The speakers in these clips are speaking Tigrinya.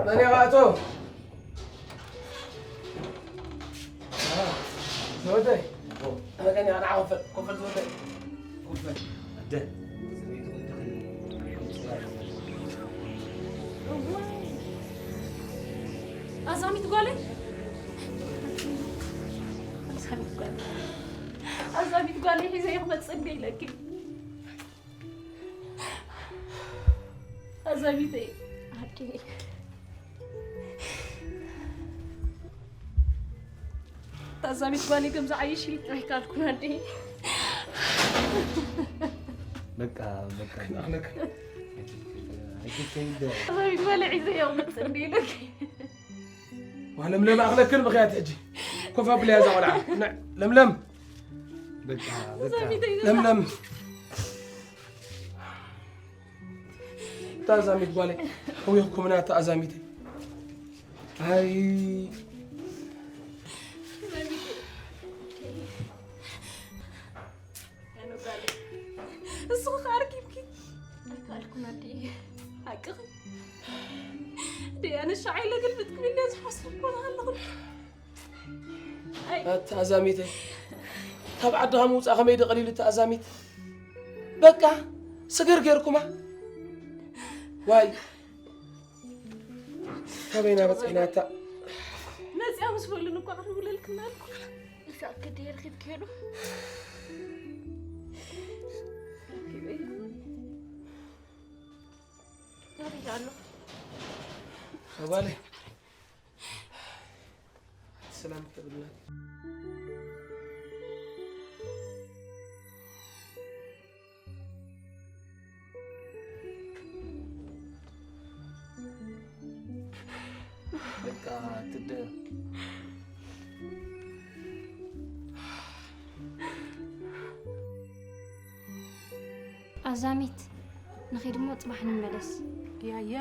መን ኢኻ ኣቶ? ዝወደይ። መን ኢኻ? ንዓ ኮፈል፣ ኮፈል ዝወደይ። ኮፈል። ኣደ። ኣዛሚት ጓለይ። ኣዛሚት ጓለይ። ኣዛሚት ጓለይ ሒዘ እየ ክመጽእ እንደ ኢለኪ። ኣዛሚተይ። ኣዴ። ታዛቢት ጓለይ ከም ዝዓየሽ ኢልኪ ኣይካልኩን ኣዴ። በቃ በቃ። ኣዛቢት ጓለይ ሒዘ እየ ክመጽእ እንደ ኢለኪ። ዋ ለምለም ኣኽለክን ብኽያት ሕጂ። ኮፍ ኣብልያ እዛ ቆልዓ። ንዕ ለምለም። በቃ በቃ። ኣዛቢተይ ለምለም። ታዛሚት ጓለይ። ሕውይኽኩምና ታዛሚተይ። ኣይ። ኣነ ጓለይ። ንስኺ ኸኣ ኣርኪብኪ። ኣይከኣልኩን ኣዴ። ሓቅኺ። ደይ ኣነ ሻዕ ኢለ ግልብጥ ክብል እየ ዝሓስብ እኮ ኣለኹ። ኣይ። ኣታ ኣዛሚተይ። ካብ ዓድኻ ምውጻእ ከመይ ዶ ቀሊሉ እታ ኣዛሚት? በቃ ስግር ጌርኩማ። ዋይ። ካበይና በጺሕና እታ? መጺኣ ምስ በሉን እኮ ኣቕርቡለልክና ኣልኩ። ኢሳቅ ክዲ ረኺብክዮ ዶ? ኣበይ ኣሎ? ኣባለይ። ሰላም ተብልና። በቃ ትደ ኣዛሚት ንኺድ እሞ ጽባሕ ንመለስ። ያያ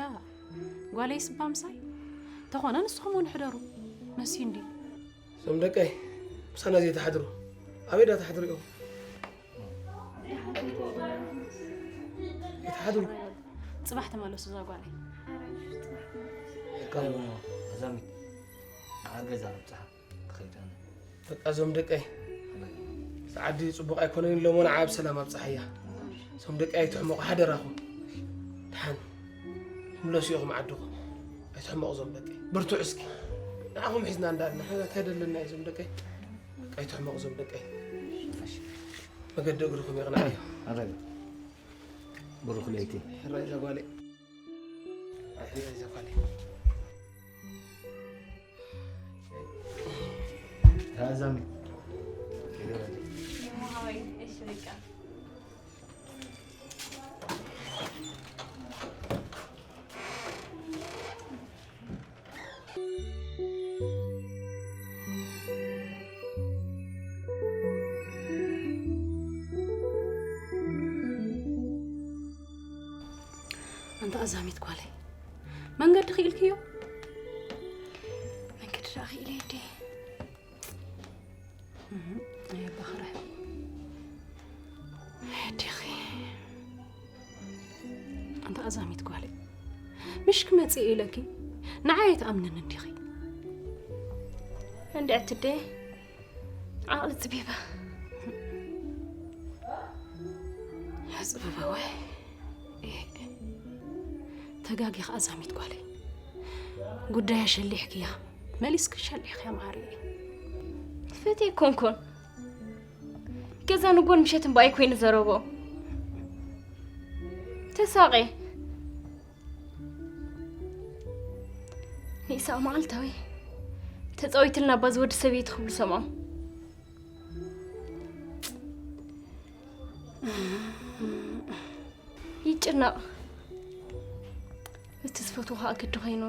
ጓለይ ስባ ምሳይ ተኾነ ንስኹም እውን ሕደሩ። መሲ እንዲ እዞም ደቀይ ምሳና ዘይተሓድሩ ኣበይ ዳ ተሓድሩ እዮም? ይተሓድሩ። ጽባሕ ተመለሱ እዛ ጓለይ። እካ እሞ ኣዛሚት ንዓ ገዛ ኣብጽሓ ክኸይድ ኣነ። በቃ እዞም ደቀይ ኣበይ? ሰዓዲ ጽቡቕ ኣይኮነን ኢሎሞ ንዓ ኣብ ሰላም ኣብጽሓያ። እዞም ደቀይ ኣይትሕመቑ ሓደራኹም። ደሓን ምለሱ ኢኹም ዓድኹም። ኣይትሕመቑ እዞም ደቀይ። ብርቱዕ እስኪ። ንዓኹም ሒዝና እንዳልና። እንታይ ደለና እዩ እዞም ደቀይ? በቃ ኣይትሕመቑ እዞም ደቀይ። መገዲ እግርኹም የቕንዓዮ። ኣረጋ። ብሩኽ ለይቲ። ሕራይ እዛ ጓለይ። ሕራይ እዛ ጓለይ። ኣዛሚ። እሺ በቃ። ኣንታ ኣዛሚት ጓለይ፣ መንገዲ ክኢልክዮ? መንገዲ ደኣ ክኢለ እየ። እህ፣ ኣየባኽረ። ኣዴኺ። ኣንታ ኣዛሚት ጓለይ፣ ምሽ ክመጽእ ኢለኪ ንዓይ ኣይትኣምንን እንዲኺ። እንድዕቲ ኣደ፣ ዓቕሊ ጽቢባ። ጽቢባ ወይ? ተጋጊኻ ኣዛሚት ጓለይ። ጉዳያ ሸሊሕክያ። መሊስክ ሸሊሕክያ ማዕረይ። ፈትየ ኮንኮን። ገዛ ንጎን ምሸትን ብኣይ ኮይኑ ዘረቦ። ተሳቒ። ንኢሳቕ መዓልታዊ ተጻዊትልና እባ ዝወዲ ሰበይቲ ክብሉ ሰምዖም። ይጭነቕ። እቲ ዝፈትዎ ኸኣ ግዲ ኾይኑ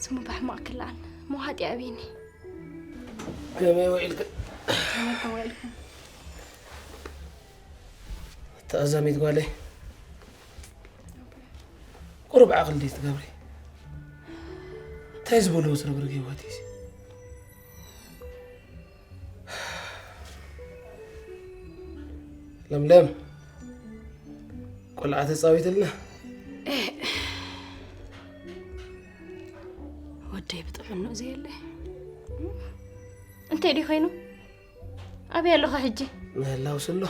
ስሙ ብሕማቕ ክለዓል እሞ ሓጢኣ ኣብይኒ። ከመይ ውዒልክን? ከመይ ከም ውዒልክን? ተኣዛሚት ጓለይ፣ ቁሩብ ዓቕሊ ደይ ትገብሪ? እንታይ ዝበልዎ ዝረብርግ ህይወት እዩ እዚ? ለምለም፣ እኮ ቆልዓ ተጻዊትልና። ወደይ ብጥዕንኡ ዘየለ እንታይ ድዩ ኮይኑ? ኣበይ ኣለኻ ሕጂ? ምህላው ስሎ።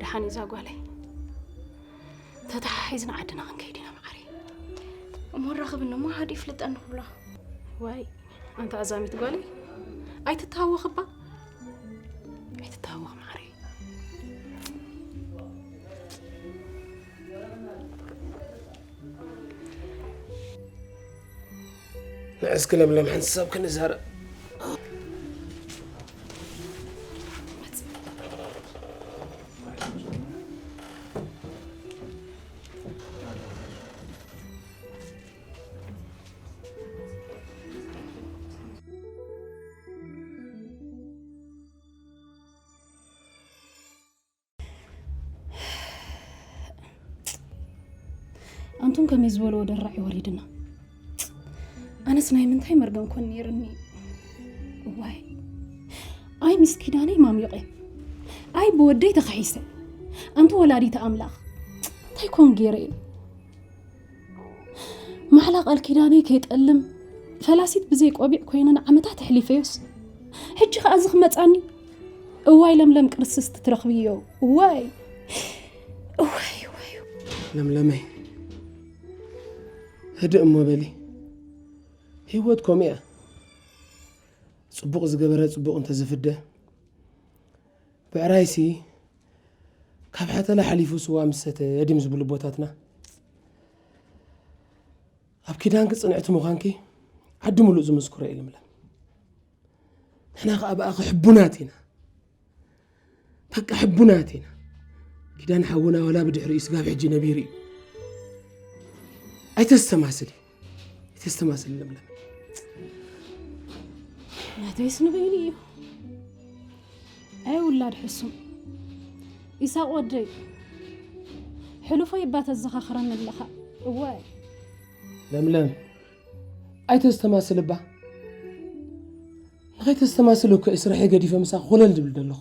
ደሓን እዛ ጓለይ፣ ተተሓሒዝና ዓድና ክንከይድ ኢና መዓረይ። እሞ ራኽብኒ እሞ ሓደ ይፍልጠኒ ክብሎ። ዋይ ኣንታ ኣዛሚት ጓለይ፣ ኣይትተሃወኽ እባ፣ ኣይትተሃወኽ መዓረይ። ንዕስኪ ለምለም ሓንሳብ ክንዛረብ። ኣንቱም ከመይ ዝበልዎ ደራዕ ይወሪድና። ኣነስ ናይ ምንታይ መርገም ኮን ነይርኒ። እዋይ ኣይ ምስ ኪዳነይ ማሚቐ፣ ኣይ ብወደይ ተኻሒሰ። ኣንቱ ወላዲተ ኣምላኽ እንታይ ኮን ገይረ እየ? ማሕላ ቃል ኪዳነይ ከይጠልም ፈላሲት ብዘይ ቆቢዕ ኮይነ ንዓመታት ኣሕሊፈዮስ ሕጂ ከኣ እዚ ክመጻኒ። እዋይ ለምለም ቅርስስቲ ትረኽብዮ። እዋይ እዋይ እዋይ። ለምለመይ፣ ህድእ እሞ በሊ። ህይወት ከምኡ እያ። ጽቡቕ ዝገበረ ጽቡቕ እንተዝፍደ፣ ብዕራይሲ ካብ ሓተላ ሓሊፉ ስዋ ምስ ሰተ ድም ዝብሉ ኣቦታትና። ኣብ ኪዳንኪ ጽንዕቲ ምዃንኪ ዓዲ ምሉእ ዝምስክሮ እዩ ለምለም። ንሕና ከኣ ብኣኺ ሕቡናት ኢና። በቃ ሕቡናት ኢና። ኪዳን ሓውና ዋላ ብድሕሪኡ ስጋብ ሕጂ ነቢሩ እዩ። ኣይተስተማስሊ፣ ኣይተስተማስሊ ለምለም። ናተይስ ንበይኑ እዩ። ኣይ ውላድ ሕሱም ኢሳቕ ወደይ፣ ሕሉፈይ እባ ተዘኻኽረኒ ኣለኻ። እዋይ ለምለም፣ ኣይተስተማስል እባ። ንኸይተስተማስል እኮ እዩ ስርሐይ ገዲፈ ምሳኺ ኮለል ዝብል ዘለኹ።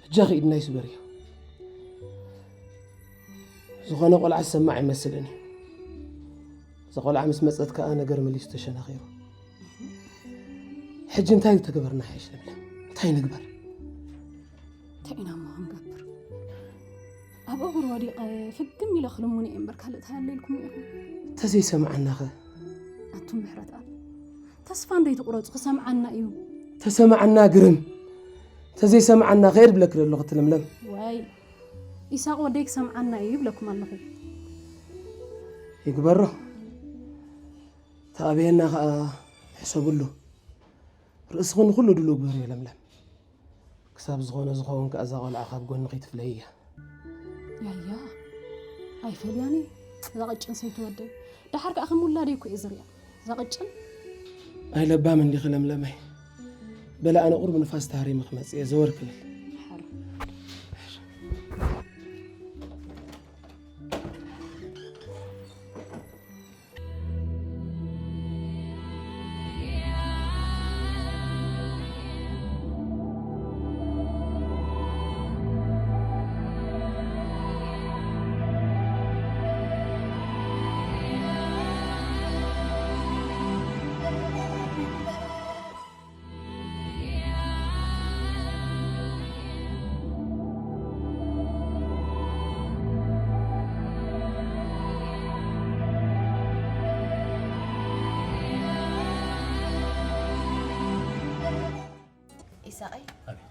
ሕጃኺ ኢድና ይስበርዮ። ዝኾነ ቆልዓ ዝሰማዕ ይመስልን እዩ። እዛ ቆልዓ ምስ መጸት ከኣ ነገር መሊሱ ተሸናኺሩ። ሕጂ እንታይ ተገበርና ሓይሽ ለምለም? እንታይ ንግበር? እንታይ ኢና እሞ ክንገብር? ኣብ እግሩ ወዲቐ ፍግም ኢለ ክልሙን እየ እምበር ካልእ እንታይ ኣለልኩም ኢኹም? እንተዘይሰምዓናኸ? ኣቱም ምሕረት ኣብ ተስፋ እንደይትቑረጹ ክሰምዓና እዩ። ተሰምዓና ግርም፣ እንተዘይሰምዓና ከየድ ብለክ ዘለኹ ትልምለም። ወይ ኢሳቕ ወደይ ክሰምዓና እዩ ይብለኩም ኣለኹ። ይግበሮ። ተኣበየና ኸኣ ሕሰብሉ። ርእስኽን ኩሉ ድሉ ግበርዮ ለምለም። ክሳብ ዝኾነ ዝኸውን ከኣ እዛ ቆልዓ ካብ ጎኒ ከይትፍለይያ። ያያ ኣይፈልያኒ እዛ ቅጭን ሰይቲ ወደይ። ደሓር ከኣ ከም ውላደይ እኮ እየ ዝሪኣ እዛ ቅጭን። ኣይለባም እንዲኺ ለምለመይ። በለ ኣነ ቁሩብ ንፋስ ተሃሪመ ክመጽእ እየ ዘወር ክብል። ኢሳቐይ፣ ኣቤት።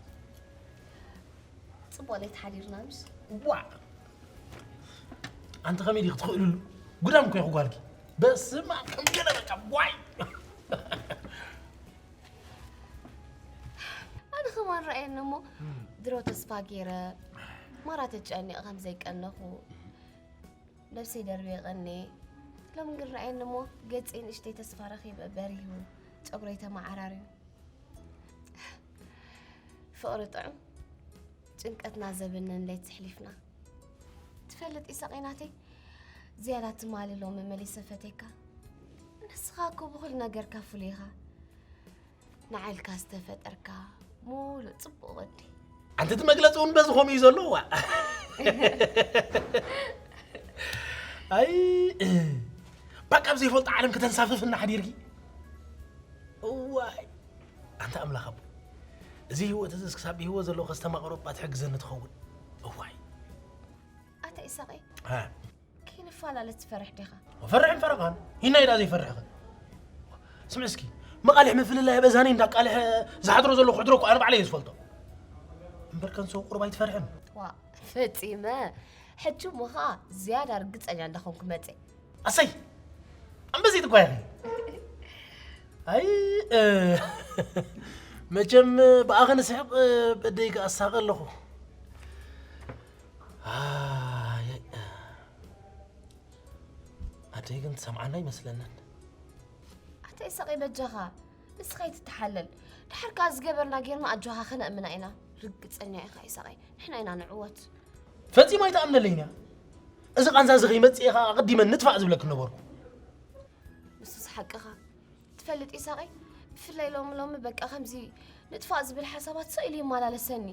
ጽቡቕ ለይቲ ሓዲርና ምስ ዋ ኣንቲ ከመይ ዲኺ ትኽእልሉ? ጉዳም እኮ ኢኹ ጓልኪ። በስመ ኣብ ከም ገለ በቃ ዋይ። ኣነ ከማን ረኣየኒ እሞ ድሮ ተስፋ ገይረ ማራ ተጨኒቐ ከም ዘይቀነኹ ነብሰይ ደርብየ ቀንየ። ሎሚ ግን ረኣየኒ እሞ ገጸይ ንእሽተይ ተስፋ ረኺበ በሪሁ፣ ጨጉረይ ተመዓራርዩ። ፍቕሪ ጥዑም ጭንቀትና ዘብንን ለይቲ ኣሕሊፍና። ትፈልጥ ኢሳቐይ ናተይ ዝያዳ ትማሊ ሎሚ መሊሰ ፈትየካ። ንስኻ እኮ ብኹሉ ነገርካ ፍሉይ ኢኻ። ንዓይ ኢልካ ዝተፈጠርካ ሙሉእ ጽቡቕ ወዲ። ኣንቲ እቲ መግለፂ እውን በዚ ከምኡ እዩ ዘሎ። ዋ። ኣይ፣ ባቃ ኣብ ዘይፈልጦ ዓለም ከተንሳፍፍና ሓዲርኪ። እዋይ፣ ኣንታ ኣምላኽ ኣቦ፣ እዚ ህይወት እዚ ክሳብ ብህይወት ዘለኹ ከስተማቕሮ እባ ትሕግዘኒ ትኸውን። እዋይ። ኣታ ኢሳቐይ፣ ሃ። ከይንፈላለ ትፈርሕ ዲኻ? ፈርሕን ፈረቓን፣ ሂናይ ደኣ ዘይፈርሕኸ? ስምዒ እስኪ፣ መቓልሕ ምፍልላይ በዛኒ እንዳቃልሐ ዝሓድሮ ዘሎ ሕድሮ እኮ ኣነ ባዕለይ እየ ዝፈልጦ። እምበር ከንሶ ቁሩብ ኣይትፈርሕን? ዋ፣ ፈጺመ። ሕጂ እሞ ኸኣ ዝያዳ ርግጸኛ እንዳኾንኩ መጸ። ኣሰይ! ኣንበሲት እኳ ኢኺ። ኣይ፣ እ፣ መቸም ብኣኺ ንስሕቕ፣ እ፣ በደይ ከኣ እሳቐ ኣለኹ። ኣይ፣ ኣደይ ግን ትሰምዓና ኣይመስለንን። ኣታ ኢሳቐይ በጃኻ፣ ንስኻ ኣይትተሓለል። ድሓር ከኣ ዝገበርና ጌርና ኣጆኻ ክነእምና ኢና። ርግጸኛ ኢኻ ኢሳቐይ፣ ንሕና ኢና ንዕወት። ፈጺማ ኣይትኣምነለይን እያ። እዚ ቃንዛ እዚ ከይመጽእ ኢኻ ኣቐዲመ ንጥፋእ ዝብለኪ ነበርኩ። ንሱስ ሓቅኻ። ትፈልጥ ኢሳቐይ፣ ብፍላይ ሎሚ ሎሚ በቃ ከምዚ ንጥፋእ ዝብል ሓሳባት ስቕ ኢሉ ይመላለሰኒ።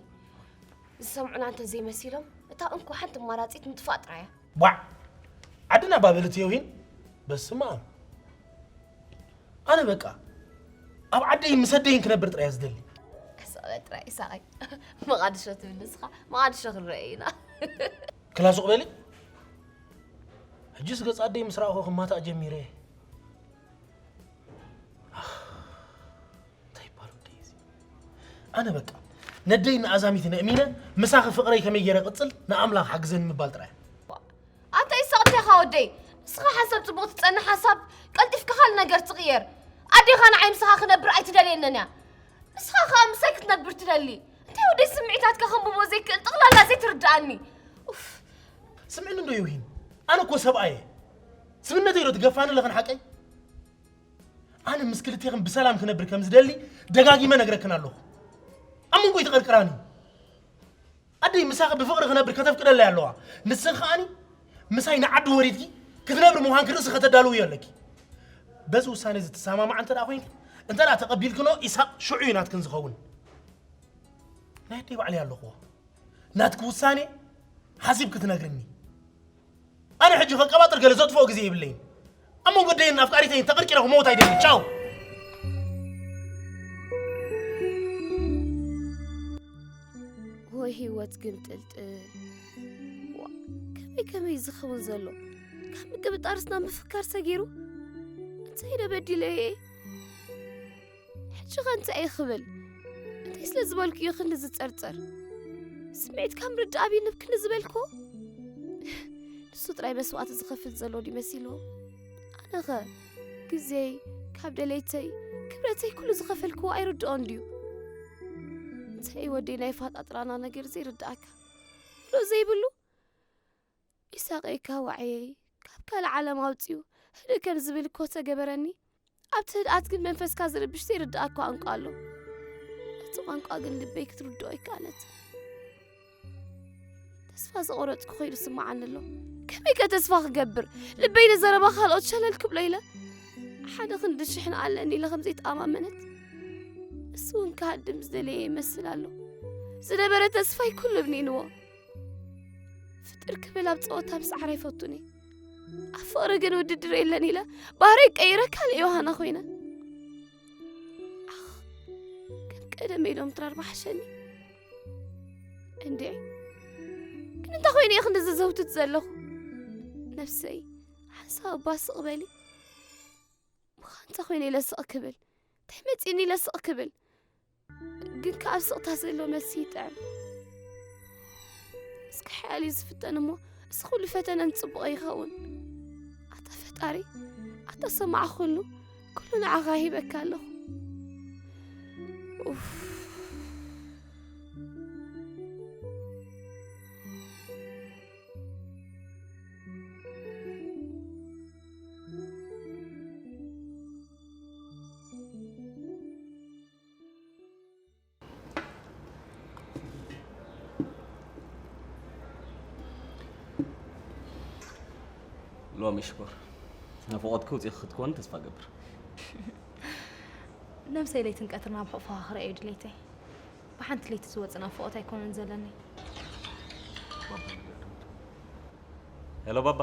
ዝሰምዑና እንተዘይመሲሎም፣ እታ እንኮ ሓንቲ ኣማራጺት ምጥፋእ ጥራይ እያ። ቧዕ! ዓድና ባበለት የውሂን፣ በስመ ኣብ። ኣነ በቃ ኣብ ዓደይን ምስ ኣደይን ክነብር ጥራይ እየ ዝደሊ። ስቕ በል ጥራይ ኢሳቐይ። መቓድሾ ትብል ንስኻ፣ መቓድሾ ክንረአ ኢና። ክላ ሱቕ በሊ። ሕጂስ ገጽ ኣደይ ምስ ረኣኹ ክማታእ ጀሚረ እየ። እንታይ ይባል ወደይ እዚ? ኣነ በቃ ነደይ ንኣዛሚት ነእሚነ ምሳኺ ፍቕረይ ከመይ ገይረ ቅጽል ንኣምላኽ ሓግዘኒ ምባል ጥራይ። ኣታ ኢሳቕ እንታይ ኢኻ ወደይ? ንስኻ ሓንሳብ ጽቡቕ ትጸንሕ ሓንሳብ ቀልጢፍካ ካልእ ነገር ትቕየር። ኣዴኻ ንዓይ ምሳኻ ክነብር ኣይትደልየንን እያ። ንስኻ ኸኣ ምሳይ ክትነብር ትደሊ። እንታይ ወደይ ስምዒታትካ ከንብቦ ዘይክእል ጠቕላላ ዘይትርድኣኒ። ኡፍ። ስምዕኒ እንዶ ዮሂን፣ ኣነ እኮ ሰብኣይ እየ። ስብነተይ ዶ ትገፋኒ ኣለኽን ሓቀይ? ኣነ ምስ ክልቴኽን ብሰላም ክነብር ከም ዝደሊ ደጋጊመ ነግረክን ኣለኹ። ኣብ መንጎይ ትቐርቅራኒ። ኣደይ ምሳኺ ብፍቕሪ ክነብር ከተፍቅደለይ ኣለዋ። ንስኺ ከኣኒ ምሳይ ንዓዲ ወሪድኪ ክትነብሪ ምዃንኪ ርእሲ ከተዳልውዮ ኣለኪ። በዚ ውሳነ እዚ ትሰማማዓ እንተ ደኣ ኮይንኪ፣ እንተ ደኣ ተቐቢልክኖ ኢሳቕ ሽዑ እዩ ናትክን ዝኸውን። ናይ ኣደይ ባዕለይ ኣለኹዎ። ናትኪ ውሳኔ ሓሲብ ክትነግርኒ። ኣነ ሕጂ ከቀባጥር ገለ ዘጥፍኦ ግዜ የብለይን። ኣብ መንጎ ኣደይን ኣፍቃሪተይን ተቐርቂረ ክመውት ኣይደልን። ቻው። ወይ ህይወት ግምጥልጥል። ዋ፣ ከመይ ከመይ ዝኸውን ዘሎ? ካብ ምቅብጣርስ ናብ ምፍካር ሰጊሩ? እንታይ ዶ በዲለ እየ? ሕጂ ኸ እንታይ እየ ክብል? እንታይ ስለ ዝበልኩ እዩ ክንዲ ዝጸርጸር? ስምዒት ካብ ምርዳእ ኣብዩ ንብ ክንዲ ዝበልኩ? ንሱ ጥራይ መስዋእቲ ዝኸፍል ዘሎ ድዩ መሲልዎ? ኣነ ኸ ግዜይ፣ ካብ ደለይተይ፣ ክብረተይ ኩሉ ዝኸፈልክዎ ኣይርድኦን ድዩ? እንታይ እዩ ወደይ ናይ ፋጣጥራና ነገር ዘይርድኣካ? ምሉእ ዘይብሉ? ኢሳቐይ ካብ ዋዕየይ፣ ካብ ካልእ ዓለም ኣውጺኡ ህድእ ከም ዝብል እኮ ተገበረኒ። ኣብቲ ህድኣት ግን መንፈስካ ዝርብሽ ዘይርድኣካ ቋንቋ ኣሎ። እቲ ቋንቋ ግን ልበይ ክትርድኦ ኣይከኣለትን። ተስፋ ዝቖረጽኩ ኮይኑ ይስምዓኒ ኣሎ። ከመይ ከ ተስፋ ክገብር? ልበይ ንዘረባ ካልኦት ሸለል ክብሎ ኢለ፣ ሓደ ክንዲ ሽሕን ኣለኒ ኢለ ከም ዘይተኣማመነት፣ እሱ እውን ክሃድም ዝደለየ ይመስል ኣሎ። ዝነበረ ተስፋይ ኩሉ ብኒንዎ። ፍጥር ክብል ኣብ ጸወታ ምስዓር ኣይፈቱን እየ። ኣብ ፍቕሪ ግን ውድድር የለን ኢለ፣ ባህረይ ቀይረ ካልእ ዮሃና ኮይነ። ኣኽ፣ ከም ቀደመይ ዶ ምትራር ምሓሸኒ። እንድዒ፣ ግን እንታይ ኮይነ እየ ክንድዚ ዘውትት ዘለኹ? ነብሰይ፣ ሓንሳብ እባ ስቕ በሊ። ምዃን እንተ ኮይነ ኢለ ስቕ ክብል፣ እንታይ መጺእኒ ኢለ ስቕ ክብል። ግን ከኣ ኣብ ስቕታ ዘሎ መልሲ ይጥዕም። እስኪ ሓያል እዩ ዝፍተን እሞ፣ እዚ ኩሉ ፈተነ ንጽቡቕ ይኸውን። ኣታ ፈጣሪ፣ ኣታ ሰማዕ ኩሉ፣ ኩሉ ንዓኻ ሂበካ ኣለኹ። ኡፍ። ሎሚ ሽኮር፣ ናፍቖትኪ ውፂእኪ ክትኮኒ ተስፋ እገብር። ነብሰይ ለይትን ቀትርን ኣብ ሕቑፍኻ ክርእያ እዩ ድሌተይ። ብሓንቲ ለይቲ ዝወጽእ ናፍቖት ኣይኮነን ዘለኒ። ሄሎ ባባ።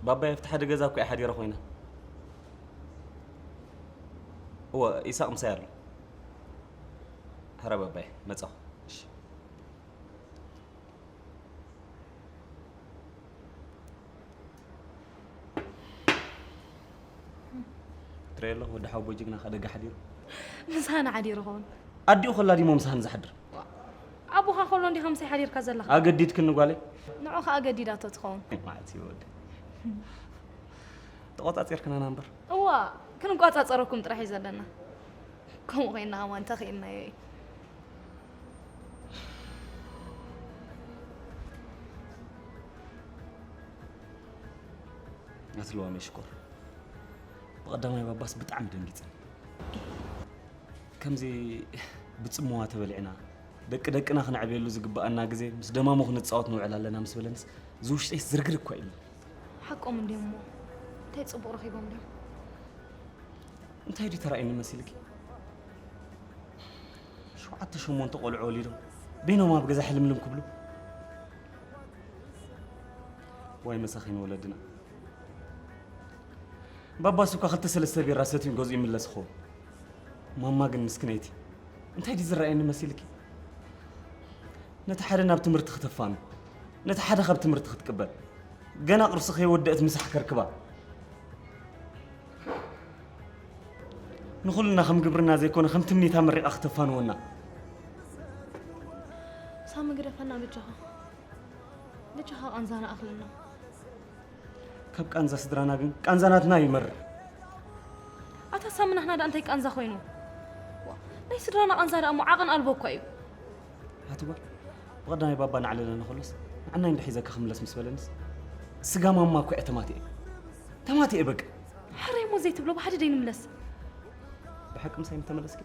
ባባ፣ ኣብቲ ሓደ ገዛ እኮ እየ ሓዲረ ኮይነ። እወ፣ ኢሳቕ ምሳይ ኣሎ። ሕረ ባባይ፣ መጻኹ። እሺ። ትረየ ኣለኹ፣ ወዲ ሓወቦ ጅግና ከኣ ደገ ሓዲሩ። ምሳና ሓዲሩ ኸውን። ኣዲኡ ከላ ድሞ ምሳን ዝሓድር? ኣቦኻ ከሎ እንዲኻ ምሳይ ሓዲርካ ዘለኻ? ኣገዲድክኒ ጓለይ። ንዑ ከኣ ኣገዲዳቶ ትኸውን። ማለት እዩ ወዲ። ተቖጻጺርክናና እምበር። እዋ፣ ክንቋጻጸረኩም ጥራሕ እዩ ዘለና። ከምኡ ኮይና ከማን ተኽኢልናዮ እዩ። ኣትለዋመይ ሽኮር፣ ብቐዳማይ ባባስ ብጣዕሚ ደንጊጸ። ከምዚ ብጽምዋ ተበሊዕና፣ ደቂ ደቅና ክነዕብየሉ ዝግብኣና ግዜ ምስ ደማሙ ክንጻወት ንውዕል ኣለና ምስ በለንስ፣ ዝውሽጠይ ዝርግርግ እኳ ኢሉ። ሓቆም እንድዮም እሞ፣ እንታይ ጽቡቕ ረኺቦም ድዮም? እንታይ ድዩ ተራእዩኒ መሲልኪ? ሸውዓተ ሸሞንተ ቆልዑ ወሊዶም፣ በይኖም ኣብ ገዛ ሕልምልም ክብሉ። ዋይ መሳኺን ወለድና። ባባስ እኳ ክልተ ሰለስተ ቢራ ሰትዩ ገዝኡ ይምለስ ይኸውን። ማማ ግን ምስክነይቲ፣ እንታይ ድዩ ዝረኣየኒ መሲልኪ? ነቲ ሓደ ናብ ትምህርቲ ክተፋኑ፣ ነቲ ሓደ ካብ ትምህርቲ ክትቅበል፣ ገና ቁርሲ ከይወደአት ምሳሕ ከርክባ። ንኹልና ከም ግብርና ዘይኮነ ከም ትምኒታ መሪቓ ክተፋንወና። ሳሚ ግደፈና በጃኻ። በጃኻ ቃንዛና ኣኽለና። ካብ ቃንዛ ስድራና ግን ቃንዛ ናትና ይመርር። ኣታ ሳሚ ናህና ደኣ እንታይ ቃንዛ ኮይኑ? ዋ፣ ናይ ስድራና ቃንዛ ደኣ እሞ ዓቐን ኣልቦ እኳ እዩ። ኣቲ ጓል፣ ብቐዳማይ ባባ ንዓለለና ከሎስ ንዓናይ እንዶ ሒዘካ ክምለስ ምስ በለንስ፣ ስጋ ማማ እኮ እየ ተማቲኤ። ተማቲኤ በቃ። ሕራይ እሞ ዘይትብሎ ብሓደ ደይ ንምለስ። ብሓቂ ምሳይ ምተመለስኪ?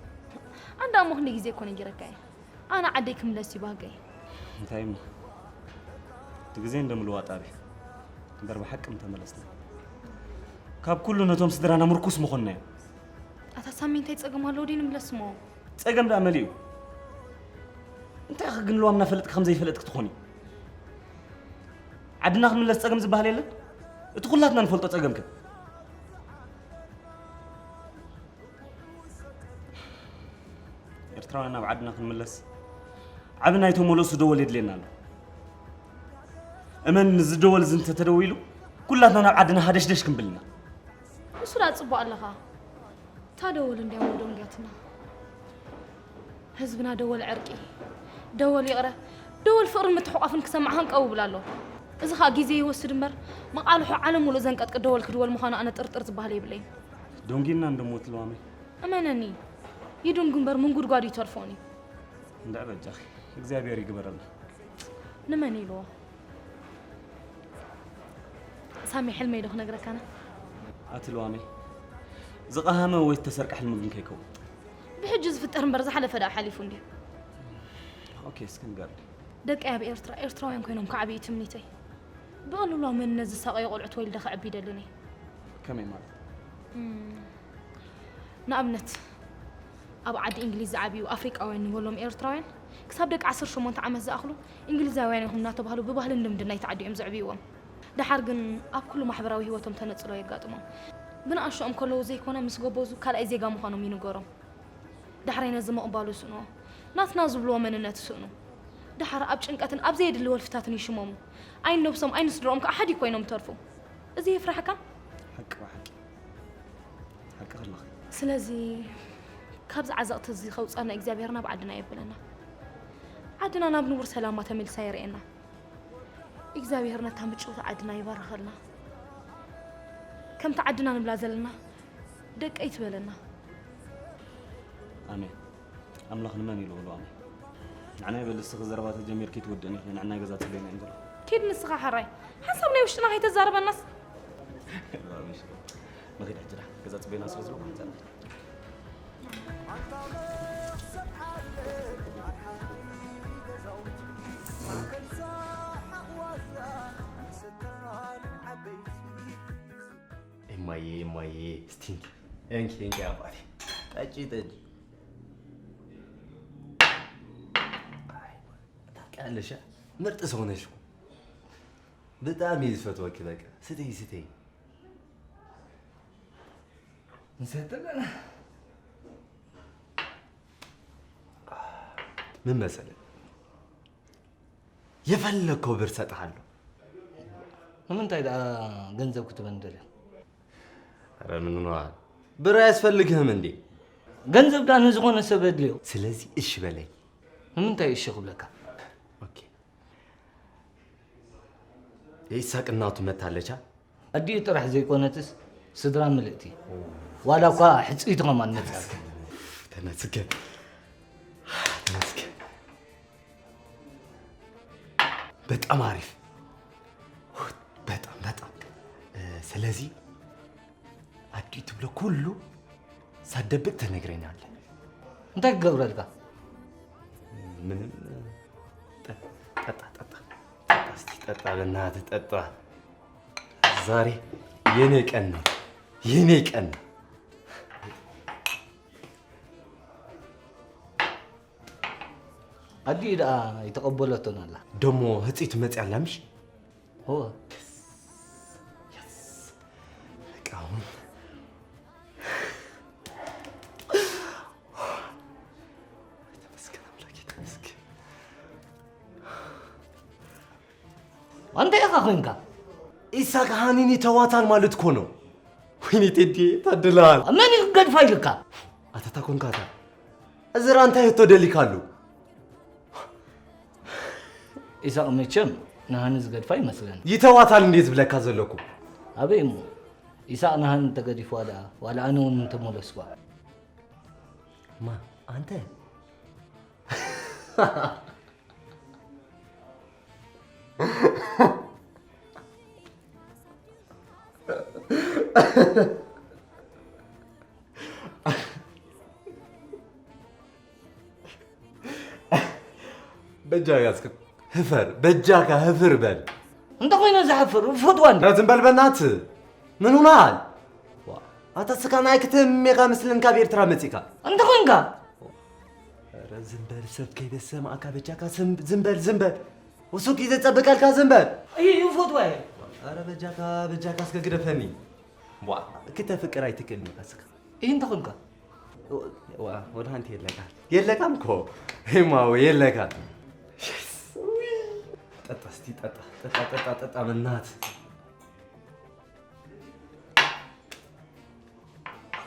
ኣንዳ እሞ ክንደይ ግዜ እኮ ነጊረካ እየ። ኣነ ዓደይ ክምለስ እዩ ባህገይ። እንታይ እሞ? እቲ ግዜ እንደ ምልዋጥ ኣበይ? እምበር ብሓቂ ምተመለስና። ካብ ኩሉ ነቶም ስድራና ምርኩስ ምኾንና እዮም። ኣታ ሳሚ እንታይ ጸገም ኣለዎ ድዩ ንምለስ እሞ? ጸገም ደኣ መሊኡ። እንታይ ኢኺ ግን ልዋም እናፈለጥኪ ከም ዘይፈለጥኪ ትኾኒ? ዓድና ክንምለስ ጸገም ዝበሃል የለን? እቲ ኩላትና ንፈልጦ ጸገም ከ? ኤርትራውያን ናብ ዓድና ክንምለስ ዓቢ ናይ ተመለሱ ደወል የድልየና ኣሎ። እመን፣ እዚ ደወል እዚ እንተተደዊሉ ኩላትና ናብ ዓድና ሃደሽደሽ ክንብል ኢና። ንሱ ደኣ ጽቡቕ ኣለኻ። እታ ደወል እንድያ እሞ ደንጊያትና። ህዝብና ደወል ዕርቂ፣ ደወል ይቕረ፣ ደወል ፍቕርን ምትሕቋፍን ክሰምዕ ሃንቀው ይብል ኣሎ። እዚ ኸኣ ግዜ ይወስድ እምበር፣ መቓልሖ ዓለም ሙሉእ ዘንቀጥቅጥ ደወል ክድወል ምዃኑ ኣነ ጥርጥር ዝበሃል የብለይን። ደንጊና እንዶ ሞት ለዋመይ። እመነኒ፣ ይዱንጉ እምበር ምንጉድጓድ ይተርፎን እዩ። እንድዒ በጃኺ፣ እግዚኣብሔር ይግበረልና። ንመን ኢልዎ? ሳሚ፣ ሕልመይ ዶ ክነግረካና? ኣቲ ልዋመይ፣ ዝቐሃመ ወይ ዝተሰርቀ ሕልሚ ግን ከይከውን። ብሕጂ ዝፍጠር እምበር ዝሓለፈ ደኣ ሓሊፉ እንድዩ። ኦኬ፣ እስኪ ንገርኒ። ደቀይ ኣብ ኤርትራ ኤርትራውያን ኮይኖም ክዓብዩ እዩ ትምኒተይ። ብቐልሉ መንነት ዝሳቐዩ ቆልዑት ወሊደ ከዕቢ ይደልን እየ። ከመይ ማለት? እም፣ ንኣብነት፣ ኣብ ዓዲ እንግሊዝ ዝዓብዩ ኣፍሪቃውያን ንበሎም ኤርትራውያን ክሳብ ደቂ ዓሰርተ ሸሞንተ ዓመት ዝኣኽሉ እንግሊዛውያን ኢኹም እናተባህሉ ብባህልን ልምድን ናይቲ ዓዲ እዮም ዘዕብይዎም። ደሓር ግን ኣብ ኩሉ ማሕበራዊ ህይወቶም ተነጽሎ የጋጥሞም። ብንኣሽኦም ከለዉ ዘይኮነ ምስ ጎበዙ ካልኣይ ዜጋ ምዃኖም ይንገሮም። ዳሕራይ ነዚ ምቕባሉ ይስእንዎ። ናትና ዝብልዎ መንነት ይስእኑ። ደሓር ኣብ ጭንቀትን ኣብ ዘየድሊ ወልፍታትን ይሽመሙ። ኣይን ነብሶም ኣይን ስድርኦም ከኣ ሓዲ ኮይኖም ይተርፉ። እዚ የፍርሓካ? ሓቂ ብሓቂ። ሓቂ ከለኺ። ስለዚ ካብዚ ዓዘቕቲ እዚ ከውጻና እግዚኣብሔር ናብ ዓድና የብለና። ዓድና ናብ ንቡር ሰላማ ተመልሳ የርእየና። እግዚኣብሔር ነታ ምጭውቲ ዓድና ይባርኸልና። ከምቲ ዓድና ንብላ ዘለና ደቀይ ትበለና። ኣሜን። ኣምላኽ ንመን ኢሉ ክብሎ ኣሜን። ንዓና ይበል እስኺ ዘረባ ተጀሚርኪ ትወድእኒ ኢኺ ንዕናይ ገዛ ትብለና እዮም ዘለኹ። ኪድ ንስኻ ሕራይ። ሓንሳብ ናይ ውሽጥና ከይተዛርበናስ። ንኺድ ሕጂ ደሓን ገዛ ጽበይና ስለ ዘለኹ ሓንሳብ ንኺድ። እማዬ እማዬ ስቲንግ እንኪ እንኪ አባቴ ጠጪ ጠጪ። ያለሻ ምርጥ ሰው ነሽ እኮ። በጣም ይዝፈት ወኪ በቃ ስተይ ስተይ። ንሰተለና ምን መሰለ፣ የፈለግከው ብር ሰጥሃለሁ። ንምንታይ ደኣ ገንዘብ ክትበን ደልያ? ኧረ ምን ሆነሃል? ብር አያስፈልግህም እንዴ? ገንዘብ ደኣ ንዝኾነ ሰብ የድልዮ። ስለዚህ እሺ በለኝ። ንምንታይ እሺ ክብለካ? ኦኬ። የይሳቅ እናቱ መታለቻ። ኣዲኡ ጥራሕ ዘይኮነትስ ስድራ ምልእቲ። ዋላ እኳ ሕጽይቲ ከማን መጽኣት። ተመስገን። ተመስገን። በጣም አሪፍ። በጣም በጣም። ስለዚህ አዲ ትብሎ ኩሉ ሳደብቅ ትነግረኛለህ። እንታይ ክገብረልካ? ምንም። ጠጣ ጠጣ ጠጣ እስቲ ጠጣ፣ በእናትህ ጠጣ። ዛሬ የኔ ቀን ነው፣ የኔ ቀን ነው። ኣዲኡ ደኣ ይተቐበለቶን ኣላ። ደሞ ህጽይቲ መጽያ ኣላ ምሽ? እወ። በቃ አሁን ተመስገን አምላኬ፣ ተመስገን። ኣንተ ኢኻ ኮንካ? ኢሳቅ ሃኒኒ ተዋታል ማለት እኮ ነው። ወይኔ ቴዲ ታድላል። መን እዩ ክገድፋ ኢልካ? ኣታታ ኮንካታ እዚ ራንታ የቶ ደሊካሉ። ኢሳቅ መቸም ንሃኒ ዝገድፋ ይመስለኒ። ይተዋታል እንዴ ዝብለካ ዘለኩ። ኣበይ እሞ ኢሳቅ ንሃኒ ተገዲፍዋ ደኣ ዋላ ኣነ እውን እንተመለስኳ። ማ ኣንተ በጃ ያዝክ ህፈር፣ በጃካ ህፍር በል። እንተ ኮይነ ዝሓፍር ፈትዋን ኧረ ዝም በል በናት። ምን ሆናል? ኣታ ስካ ናይ ክትሜካ ምስልን ካብ ኤርትራ መጺካ። እንተ ኮይንካ ኧረ ዝም በል ሰብ ከይበሰማእካ በጃካ ስም- ዝም በል ዝም በል። ውሱክ ይዘጸብቀልካ ዝም በል። እዩ ፈትዋ እየ። ኧረ በጃካ በጃካ እስከ ግደፈኒ። ዋ ክተፍቅር ኣይትክእልኒ ካስካ። ይህ እንተ ኮይንካ ዋ ወደ አንተ የለካ የለካም እኮ ሄማው የለካ። ጠጣ እስቲ ጠጣ ጠጣ ጠጣ ጠጣ በናት።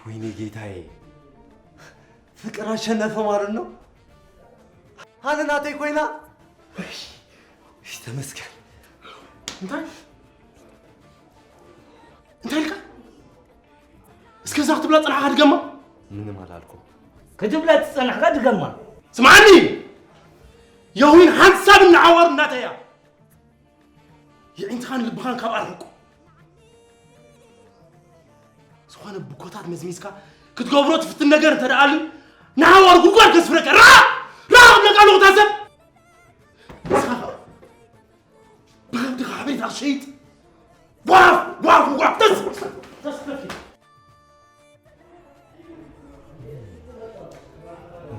ወይኔ ጌታዬ ፍቅር አሸነፈ ማለት ነው። ሃኒ ናተይ ኮይና። እሺ ተመስገን። እንታይ እንታይ ኢልካ? እስከዛ ክትብላ ጸናሕካ ድገማ። ምንም አላልኩም። ክትብላ ትጸናሕካ ድገማ። ስማዕኒ የሁን ሓንሳብ እናዓዋሩ እናተያ የዒንትኻን ልብኻን ካብ ኣርሕቁ። ዝኾነ ብኮታት መዝሚዝካ ክትገብሮ ትፍትን ነገር እንተ ደኣ ኣሉ ንሓዋሩ ጉድጓድ ከስፍረካ። ራ ራ ክብለካ ኣለኹ እታ ሰብ። ንስኻ ኸኣ ብኸብድኻ ሓበሬታ ክትሸይጥ ጓፍ ጓፍ ጓፍ ተስ ተስፈኪ።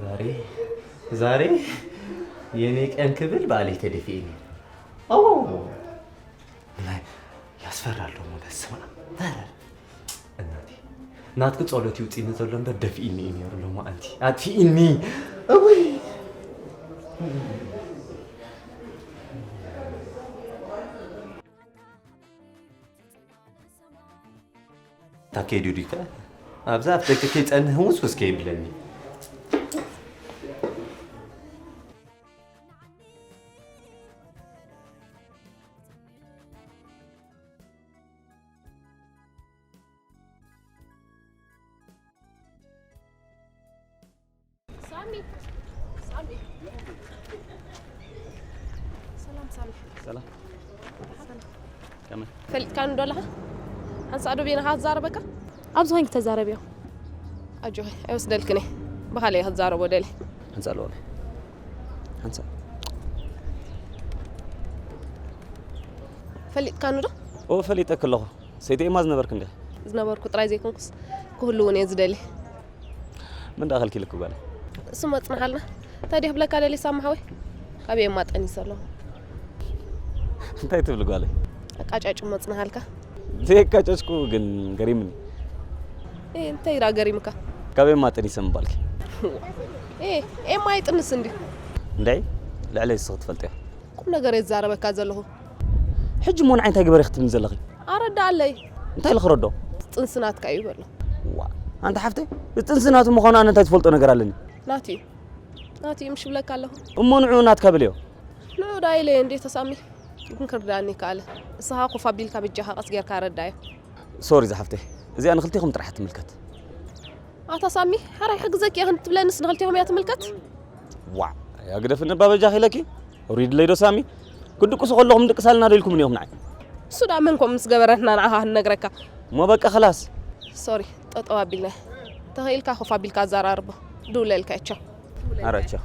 ዛሬ ዛሬ የኔ ቀን ክብል ባሌ ተደፊእኒ። ኣዎ ናይ ያስፈራል ደሞ በስመ ኣብ። ኧረ እናቴ ናትኪ ጸሎት ይውጽእኒ ዘሎ እምበር ደፊእኒ እዩ ነይሩ ሎማ ኣንቲ ኣጥፊእኒ። እውይ ታኬዱ ዲከ ኣብዛ ኣፍ ደቂ ከይጸንህ ውስውስ ከይብለኒ። ሳሚ ሳሚ ሰላም ሳሚ ሰላም ከመይ ፈሊጥካኒ ዶ ኣለኻ? ሓንሳእ ዶ ቤናኻ ትዛረበካ? ኣብዚ ኮይንኪ ተዛረብዮ። ኣጆኺ ኣይወስደልክን እየ። ብኻልእ እየ ክትዛረቦ ደልየ። ሓንሳእ ኣለዎ ሓንሳእ ፈሊጥካኒ ዶ? ኦ ፈሊጠክ ኣለኹ ሰይተኤማ ዝነበርክ እንደ ዝነበርኩ ጥራይ ዘይኮንኩስ ክህሉ እውን እየ ዝደሊ። ምን ዳኸልኪ ልክ ጓለ እሱ መጽናሓልና እንታይ ድየ ክብለካ ደሊ ሳማ ሓወይ? ኣበይ እማ ጠኒሰ ኣለኹ? እንታይ ትብሊ ጓለይ? ኣቃጫጭ መጽናሃልካ? ዘይቃጨጭኩ ግን ገሪምኒ። ኤ እንታይ ኢራ ገሪምካ? ካበይ እማ ጠኒሰ ምባልኪ? ኤ ኤማ ይጥንስ እንዲ። እንዳይ ልዕለይ ንስኺ ትፈልጥዮ። ቁም ነገር የዛረበካ ዘለኹ። ሕጂ እሞ ንዓይ እንታይ ግበሪ ክትብልኒ ዘለኺ? ኣረዳ ኣለይ። እንታይ ኢለ ክረዶ? ጥንሲ ናትካ እዩ በሎ። ዋ ኣንታ ሓፍተይ፣ እዚ ጥንሲ ናቱ ምዃኑ ኣነ እንታይ ትፈልጦ ነገር ኣለኒ? ናቱ እዩ። ናቱ እዩ ምሽ ብለካ ኣለኹ። እሞ ንዑ ናትካ በልዮ። ንዑ ዳ ኢለ እንዴ ተሳሚ። ግን ክርዳኒ ካለ። እስኻ ኮፍ ኣቢልካ ብጃኻ ቀስ ጌርካ ኣረዳዮ። ሶሪ ዝሓፍተይ፣ እዚኣ ንክልቴኹም ጥራሕ ትምልከት። ኣታ ሳሚ፣ ሓራይ ሕግዘኪ እየ ክንትብለንስ ንክልቴኹም እያ ትምልከት? ዋዕ፣ ኣያ ግደፍኒ እባ በጃኺ ኢለኪ። ኣውሪድለይ ዶ ሳሚ? ክድቅሱ ከለኹም ድቅስ ኣለና ዶ ኢልኩምኒ ኢኹም ንዓይ? እሱ ደኣ መን ኮም ምስ ገበረትና ንዓኻ ክንነግረካ? እሞ በቃ ኸላስ። ሶሪ፣ ጠጠው ኣቢልና። ተኽኢልካ ኮፍ ኣቢልካ ኣዘራርቦ። ድውለልካ እዮ። ቻው። ኣረ ቻው።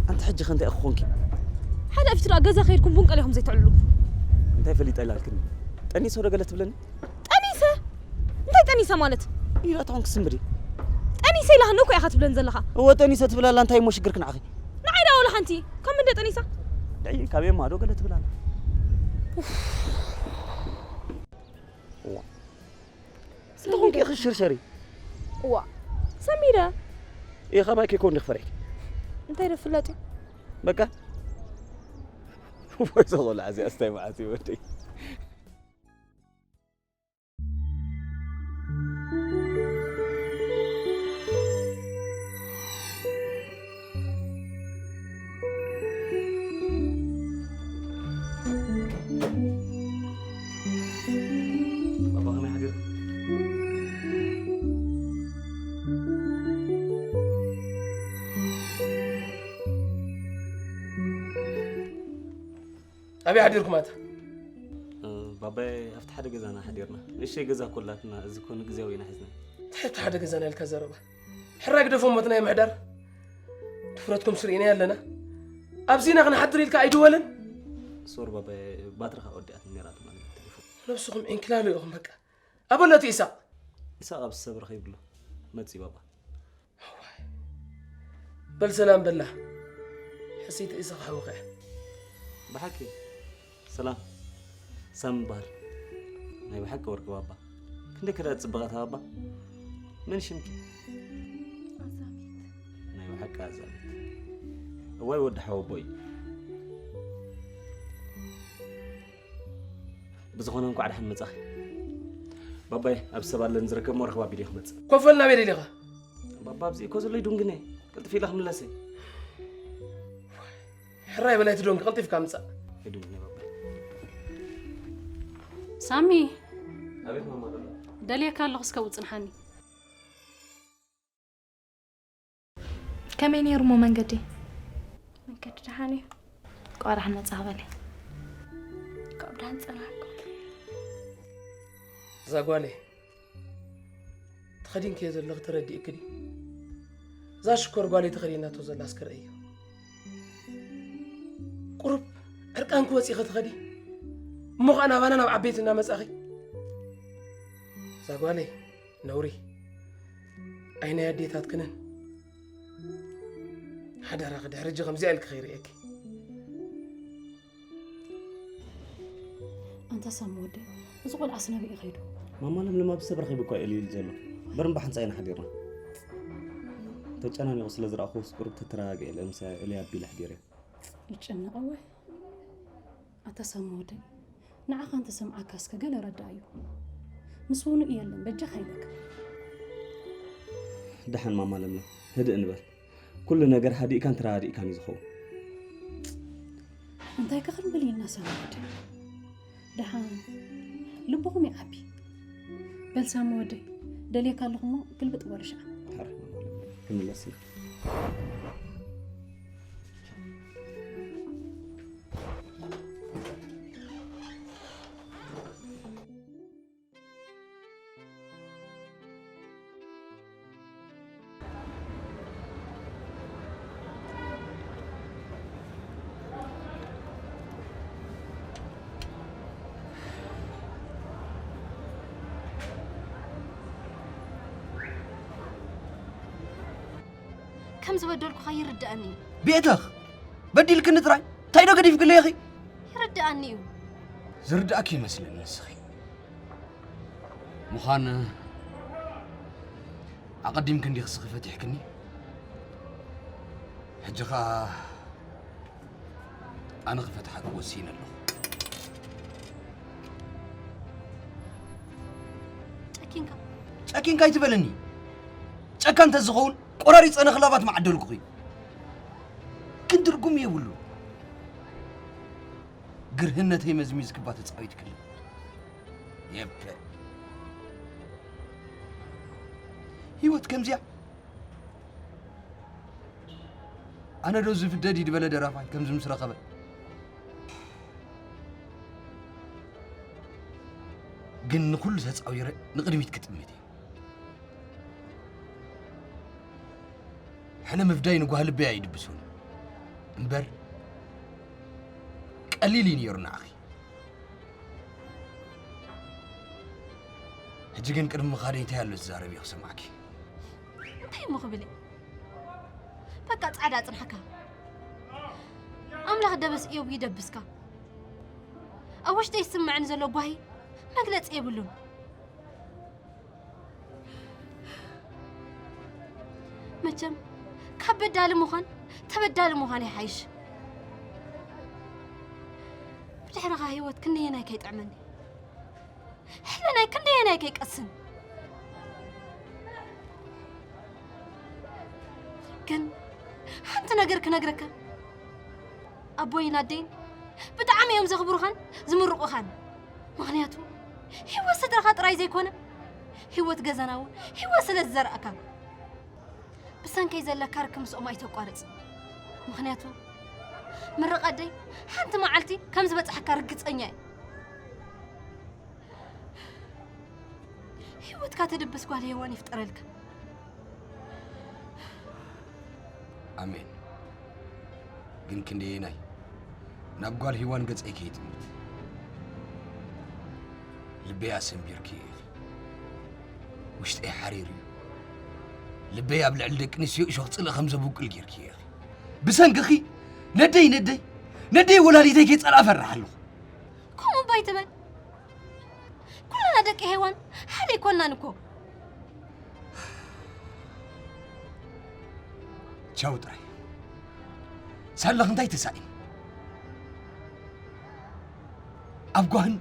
ኣንቲ ሕጂ ከ እንታይ ኢኺ ኮንኪ? ሓደ ኣፊቱ ደኣ ገዛ ከይድኩም ቡን ቀሊኹም ዘይትዕልሉ። እንታይ ፈሊጠ ኢላልክኒ? ጠኒሰ ዶ ገለ ትብለኒ? ጠኒሰ? እንታይ ጠኒሰ ማለት? ኢላ ትኾን ክስምሪ። ጠኒሰ ኢላኽኒ እኮ ኢኻ ትብለኒ ዘለኻ። እወ ጠኒሰ ትብል ኣላ፣ እንታይ እሞ ሽግርኪ ንዓኺ? ንዓይ ደኣ ወላ ሓንቲ። ካብ ምንደ ጠኒሳ? ድዒ ካብ የማ ዶ ገለ ትብል ኣላ? እዋ። እንተኾንኪ ኢኺ ሽርሸሪ። እዋ። ሰሚረ። ኢኻ ባይ ኬኮ እንዲኽ ፈረይክ። እንታይ ዶ ፍለጥ እዩ? በቃ። ወይ ዘኾላ እዚ ኣስታይ መዓት እዩ ወደይ። ኣበይ ሓዲርኩም ኣታ? ባባይ ኣብቲ ሓደ ገዛና ሓዲርና። ንእሽተይ ገዛ ኮላትና እዚ ኮ ንግዜያዊ ኢና ሒዝና። እንታይ ኣብቲ ሓደ ገዛና ኢልካ ዘረባ? ሕራይ ግደፎ እሞ እቲ ናይ ምሕዳር ድፍረትኩም ስርኢና ኣለና። ኣብዚ ኢና ክንሓድር ኢልካ ኣይድወልን። ሶሪ ባባይ ባትሪ ከኣ ወዲኣት ነራ ትማሊ ተሌፎን። ነብስኹም ዕንክላሎ ኢኹም በቃ። ኣበሎ እቲ ኢሳቕ። ኢሳቕ ኣብ ሰብ ረኺብሉ መጺ ባባ። በል ሰላም በላ። ሕስይቲ ኢሳቕ ሓውኸ። ብሓቂ ሰላም ሳም ይበሃል። ናይ ብሓቂ ወርቂ ባባ። ክንደይ ከደኣ ጽብቐት ባባ። መን ሽምኪ? ናይ ብሓቂ ኣዛሚት። እዋይ ወዲ ሓወቦይ። ብዝኾነ እንኳዕ ደሓን መጻኺ። ባባይ ኣብ ሰብ ኣለኒ ዝረከብ እሞ ረኽባ ቢል እየ ክመጽእ። ኮፈል ናበይ ደሊኻ? ባባ ኣብዚ እኮ ዘሎ ይዱንግነ። ቅልጥፍ ኢለ ክምለሰ። ሕራይ በላይ ትዶንግ ቀልጢፍካ ምጻእ። ይዱንግነ ባባይ። ሳሚ ኣቤት ማማ ደላ። ደልየካ ኣለኹ እስከ ውጽንሓኒ። ከመይ ነይሩ እሞ መንገዲ? መንገዲ ደሓን እዩ። እንኳዕ ደሓን መጻኻ በሊ። እንኳዕ ብደሓን ጸናሕኩም። እዛ ጓለይ ተኸዲንክዮ ዘለኺ ተረዲእኪ ድዩ? እዛ ሽኮር ጓለይ ተኸዲናቶ ዘላ እስከ ርእዮ። ቁሩብ ዕርቃንኪ ወጺኺ ትኸዲ እሞ ኸኣ ናባና ናብ ዓበይቲ እናመጻኺ እዛ ጓለይ ነውሪ። ኣይ ናይ ኣዴታትክንን። ሓደራኺ ድሕሪ ሕጂ ከምዚኣ ኢልኪ ከይርእየኪ። ኣንታ ሳሚ ወደይ፣ እዚ ቆልዓስ ናበይ እዩ ከይዱ? ማማ ለምለም ኣብ ሰብ ረኺቡ እኳ እዩ ኢሉ ዘሎ። በርምባ ሓንጻ ኢና ሓዲርና። ተጨናኒቑ ስለ ዝረኣኹስ ቁሩብ ተተረጋግኤ ኢለ ምሳይ እለይ ኣቢለ ኣሕዲረዮ። ይጨነቕ እወ። ኣታ ሳሚ ወደይ፣ ንዓኻ እንተሰምዓካ እስከ ገለ ረድኣዮ። ምስ ውኑእ የለን፣ በጃኻ ኢለካ። ደሓን ማማ ለምለም፣ ህድእ ንበል። ኩሉ ነገር ሃዲእካን ተረዳዲእካን እዩ ዝኸውን። እንታይ ከ ክንብል ኢና ሳሚ ወደይ? ደሓን ልብኹም ይዓቢ። በል ሳሚ ወደይ፣ ደልየካ ኣለኹ እሞ ግልብጥ በሉ ሽዓ። ሓር ክንምለስ ኢና። ከም ዝበደልኩኻ ይርድኣኒ እዩ። ቤተኽ በዲልክኒ ጥራይ እንታይ ዶ ገዲፍክለይ ኢኺ? ይርድኣኒ እዩ። ዝርድኣኪ ይመስለኒ ንስኺ። ምዃን ኣቐዲምኪ እንዲኽስኺ ፈቲሕክኒ። ሕጂ ኸኣ ኣነ ክፈትሓኪ ወሲነ ኣለኹ። ጨኪንካ። ጨኪንካ ኣይትበለኒ። ጨካን እንተዝኸውን ቆራሪጸ ንኽላባት ምዓደልኩኺ። ግን ትርጉም የብሉ። ግርህነተይ መዝሚዝክባ ተጻዊትክሉ። የበ። ህይወት ከምዚያ። ኣነ ዶ ዝፍደድ እዩ ዝበለ ደራፋይ ከምዚ ምስ ረኸበ። ግን ንኹሉ ተጻዊረ ንቕድሚት ክጥምት እየ። ሕነ ምፍዳይ ንጓህ ልበይ ኣይድብሶን እምበር ቀሊል እዩ ነይሩ ንዓኺ። ሕጂ ግን ቅድሚ ምኻደይ እንታይ ኣሎ ዝዛረብ እየ ክሰማዕኪ። እንታይ እሞ ክብል እየ? በቃ ጻዕዳ ኣጽንሓካ። ኣምላኽ ደበስ እዮብ ይደብስካ። ኣብ ውሽጠይ ዝስምዐኒ ዘሎ ጓሂ መግለጺ የብሉን። መቸም ካብ በዳሊ ምዃን ተበዳሊ ምዃን ይሓይሽ። ብድሕርኻ ህይወት ክንደየናይ ከይጥዕመኒ፣ ሕልናይ ክንደየናይ ከይቀስን። ግን ሓንቲ ነገር ክነግረካ፣ ኣቦይን ኣደይን ብጣዕሚ እዮም ዘኽብሩኻን ዝምርቑኻን። ምኽንያቱ ህይወት ስድራኻ ጥራይ ዘይኮነ፣ ህይወት ገዛና እውን ህይወት ስለ ዝዘራእካ። ብሰንከይ ዘለካ ርክብ ምስኦም ኣይተቋርጽ። ምኽንያቱ ምርቓ ኣደይ ሓንቲ መዓልቲ ከም ዝበጽሓካ ርግጸኛ እየ። ህይወትካ ትድብስ ጓል ሄዋን ይፍጠረልካ። ኣሜን። ግን ክንደየናይ ናብ ጓል ሄዋን ገጸይ ከይጥምት። ልበይ ኣሰንቢርክዮ ኢኺ። ውሽጠይ ሓሪሩ እዩ። ልበይ ኣብ ልዕሊ ደቂ ኣንስትዮ እሾኽ ጽልኢ ከም ዘብቁል ጌርክዮ ኢኺ። ብሰንክኺ ነደይ፣ ነደይ፣ ነደይ ወላዲተይ ከይጸልኣ እፈርሕ ኣለኹ። ከምኡ እባ ኣይትበል። ኩልና ደቂ ሄዋን ሓደ ኣይኮንናን እኮ። ቻው ጥራይ። ሳላኽ እንታይ ተሳኢን? ኣብ ጓህን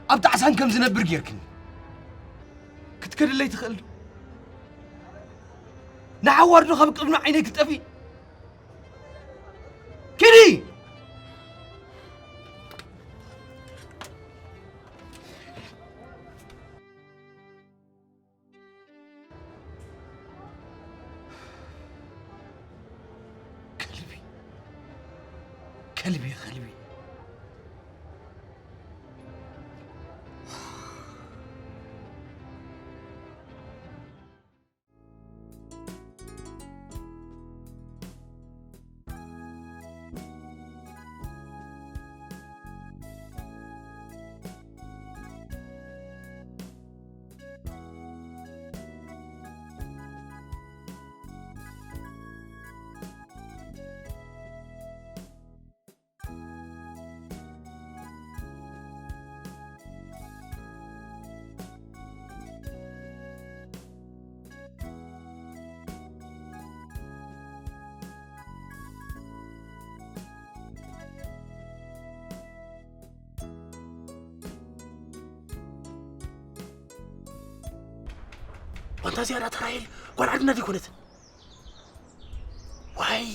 ኣብ ጣዕሳን ከም ዝነብር ጌርክኒ። ክትከድለይ ትኽእል ዶ? ንዓዋርዶ ካብ ቅድሚ ዓይነይ ክትጠፊ? ኪዲ! ከልቢ፣ ከልቢ፣ ከልቢ። ኣንታ እዚኣ ዳታ ራሄል ጓል ዓድና ዘይኮነትን? ዋይ!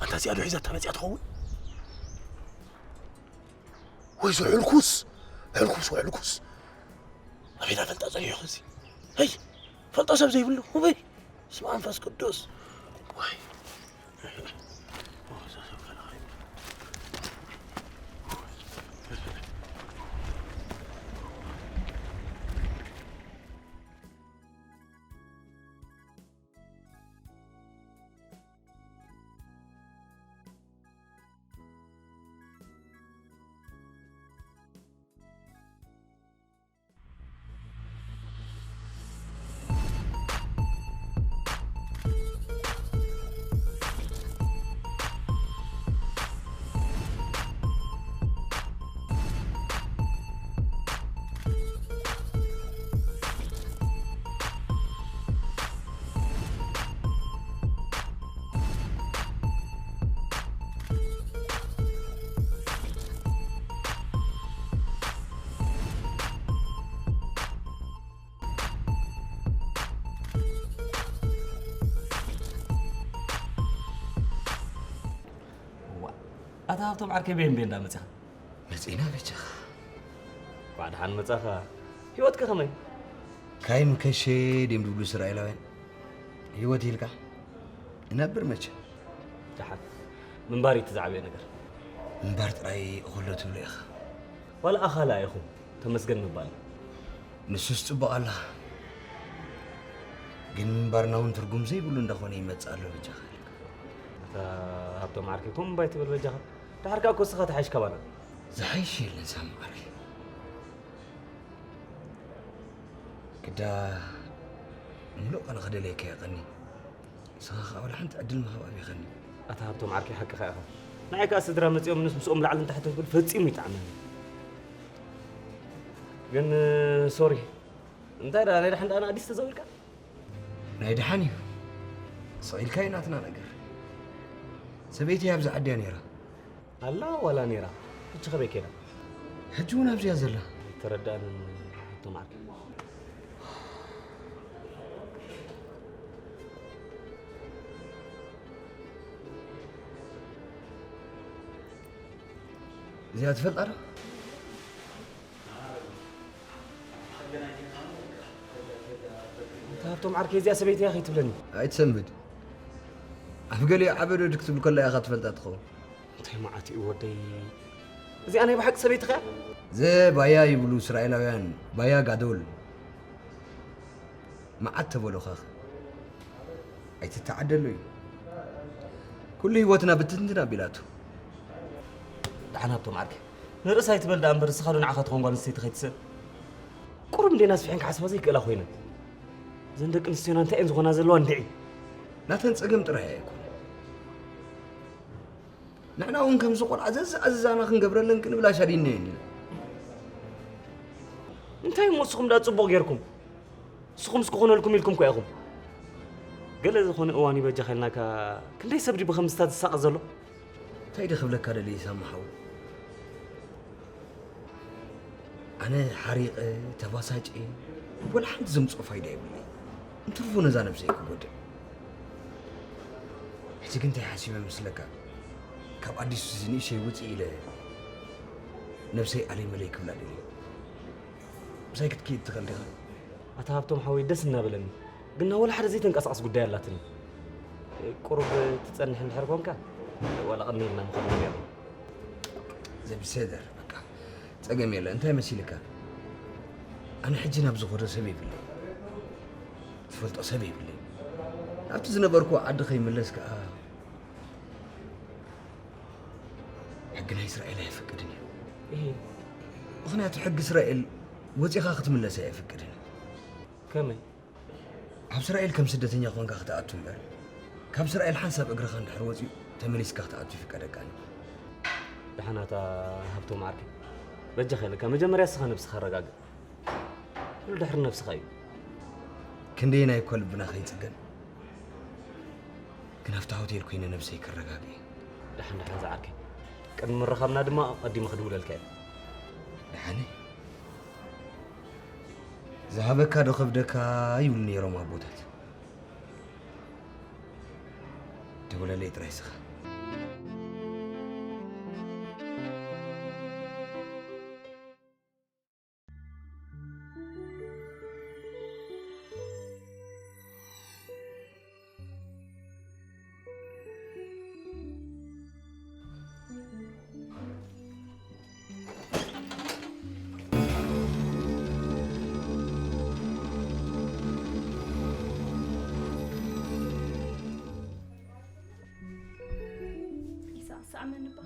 ኣንታ እዚኣ ዶ ሒዛታ መጺኣ ትኸውን? ወይ እዚ ሕልኩስ! ሕልኩስ፣ ወይ ሕልኩስ! ኣበይ ዳ ፈልጣ ጸኒሑ እዚ? ሄይ! ፈልጦ ሰብ ዘይብሉ፣ ወይ! በስመ ኣብ መንፈስ ቅዱስ! ወይ! ኣታ ሃብቶም ዓርከይ፣ ቤን ቤን እንዳመጻኻ? መጺና በጃኻ። እንኳዕ ደሓን መጻኻ። ህይወትከ ከመይ? ካይን ከሼ ድዮም ድብሉ እስራኤላውያን? ህይወት ኢልካ? እነብር መቸ? ደሓን። ምንባር እዩ እቲ ዝዓበየ ነገር። ምንባር ጥራይ እኹሎ ትብሎ ኢኻ። ዋላ ኣኻላ ኢኹም፣ ተመስገን ምባል። ንሱስ ጽቡቕ ኣለኻ። ግን ምንባርና እውን ትርጉም ዘይብሉ እንዳኾነ ይመጽእ ኣሎ በጃኻ። ኣታ ሃብቶም ዓርከይ፣ ከምኡ እምባ ኣይትበል በጃኻ። ደሓር ከኣ እኮ ንስኻ ትሓይሽ ካባና። ዝሓይሽ የለን ሳሚ ዓርከይ። ግዳ ምሉእ ቀን ክደልየካ ይቐኒ። ንስኻ ኸኣ ወላ ሓንቲ ዕድል ምሃብ ኣቢኸኒ። ኣታ ሃብቶም ዓርከይ፣ ሓቅኻ ኢኻ። ንዓይ ከኣ ስድራ መጺኦም ምስ ምስኦም ላዕልን ታሕትን ክብል ፈጺሙ ይጥዓመኒ። ግን ሶሪ። እንታይ ደኣ ናይ ደሓን ደኣ ንኣዲስ ተዘዊርካ? ናይ ደሓን እዩ። ስቕ ኢልካ እዩ ናትና ነገር። ሰበይቲ ኣብዚ ዓዲ እያ ነይራ። ኣላ ዋላ ነይራ? ሕጂ ከመይ ከይዳ? ሕጂ እውን ኣብዚያ ዘላ። ተረዳእንን እቶም ዓርከይ። እዚኣ ትፈልጣ ዶ? ኣታ ሃብቶም ዓርከይ፣ እዚኣ ሰበይቲ እያ ከይትብለኒ። ኣይትሰንብድ። ኣብ ገሊኡ ዓበዶ ድክ ትብል ከላ ኢኻ ትፈልጣ ትኸውን። እንታይ መዓት እዩ ወደይ። እዚኣ ናይ ብሓቂ ሰበይትኻ እያ? ዘ ባያ ይብሉ እስራኤላውያን፣ ባያ ጋዶል። መዓት ተበሉኻኸ? ኣይትተዓደሎ እዩ። ኩሉ ህይወትና ብትንትን ኣቢላቱ። ደሓን ሃብቶም ዓርከይ፣ ንርእሳ ኣይትበል ደኣ እምበር፣ ንስኻ ዶ ንዓኻ ትኸውን ጓል ኣንስተይቲ ከይትስእን? ቁሩብ እንዴና ስፊሐን ክሓስባ ዘይክእላ ኮይነን። እዘን ደቂ ኣንስትዮና እንታይ እየን ዝኾና ዘለዋ እንድዒ? ናተን ጸገም ጥራይ ኣይኮነን። ንሕና እውን ከምዚ ቆልዓ ዘዝኣዝዛና ክንገብረለን ክንብል ኣሻዲንናየን ኢና። እንታይ እሞ ንስኹም ደኣ ጽቡቕ ጌርኩም? ንስኹምስ ክኾነልኩም ኢልኩም እኮ ኢኹም። ገለ ዝኾነ እዋን ይበጃኻ ኢልናካ፣ ክንደይ ሰብ ድዩ ብኸምዝታት ዝሳቐ ዘሎ? እንታይ ድየ ክብለካ ደልየ ሳሚ ሓወይ? ኣነ ሓሪቐ፣ ተባሳጭ፣ ወላ ሓንቲ ዘምጽኦ ፋይዳ የብለይ። እንትርፎ ነዛ ነብሰይ ክጎድእ። ሕጂ ግን እንታይ ሓሲበ መስለካ? ካብ ኣዲስ እዚ ንእሸይ ውጽእ ኢለ ነብሰይ ኣለይ መለይ ክብላ ደልየ። ምሳይ ክትከይድ ትኽእል ዲኻ? ኣታ ሃብቶም ሓወይ ደስ እናበለኒ፣ ግን ናብ ወላ ሓደ ዘይተንቀሳቐስ ጉዳይ ኣላትኒ። ቁሩብ ትጸንሕ እንድሕር ኮንካ፣ ዋላ ቅድሚ ኢልና ምኸድ ነይሩ። ዘቢሰደር፣ በቃ፣ ጸገም የለ። እንታይ መሲልካ? ኣነ ሕጂ ናብ ዝኸዶ ሰብ የብለይ። ዝፈልጦ ሰብ የብለይ። ናብቲ ዝነበርኩ ዓዲ ከይምለስ ከኣ፣ ሕጊ ናይ እስራኤል ኣየፍቅድን እዩ። እሂ። ምኽንያቱ ሕጊ እስራኤል ወጺኻ ክትምለስ ኣየፍቅድን እዩ። ከመይ? ኣብ እስራኤል ከም ስደተኛ ኮንካ ክትኣቱ እምበር፣ ካብ እስራኤል ሓንሳብ እግርኻ እንድሕር ወጺኡ ተመሊስካ ክትኣቱ ይፍቀደካን እዩ። ደሓን ኣታ ሃብቶም ዓርከይ፣ በጃኻ ኢለካ መጀመርያ ንስኻ ነብስኻ ኣረጋግእ። ኩሉ ድሕሪ ነብስኻ እዩ። ክንደየናይ እኳ ልብና ከይጽገን፣ ግን ኣብቲ ሆቴል ኮይነ ነብሰይ ከረጋግእ እየ። ደሓን ደሓን ዝዓርከይ፣ ቅድሚ ምርኻብና ድማ ቀዲመ ክድውለልካ እየ። ደሓነይ፣ ዝሃበካ ዶ ከብደካ ይብሉ ነይሮም ኣቦታት። ደውለለይ ጥራይ ስኻ። ኢሳቕ፣ ሰኣመኒ እባ።